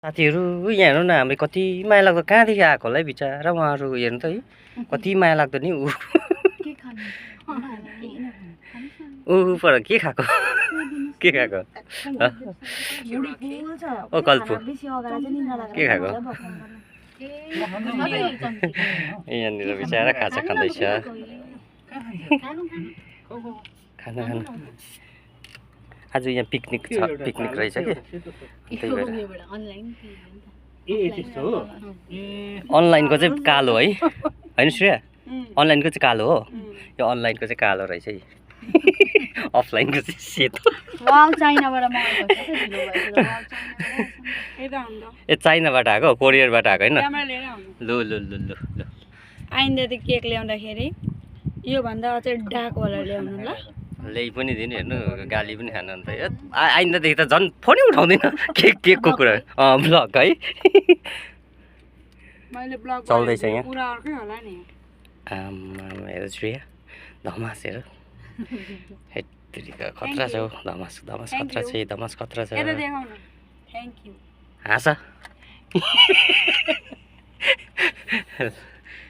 साथीहरू यहाँ हेर्नु न हाम्रो कति माया लाग्दो कहाँदेखि आएको होला है बिचरा उहाँहरू हेर्नु त है कति माया लाग्दो नि ऊ पर के खाएको के खाएको ओ कल्पु के खाएको यहाँनिर बिचरा खाजा खाँदैछ खाना खानु आज यहाँ पिकनिक छ पिकनिक रहेछ कि त्यही भएर अनलाइनको चाहिँ कालो है होइन श्रेया अनलाइनको चाहिँ कालो हो यो अनलाइनको चाहिँ कालो रहेछ है अफलाइनको चाहिँ सेतो ए चाइनाबाट आएको कोरियरबाट आएको होइन लु लु लु लु लु आइन्दादेखि केक ल्याउँदाखेरि योभन्दा अझै डार्कवाला ल्याउनु ल ल्याइ पनि दिनु हेर्नु गाली पनि खानु अन्त आइन्दादेखि त झन् फोनै उठाउँदैन केकको कुरा ब्लग है चल्दैछ यहाँ आमा हेर श्रेया धमास हेर हेत्तेरिका खतरा छ धमास धमास खतरा छ धमास खतरा छ हाँस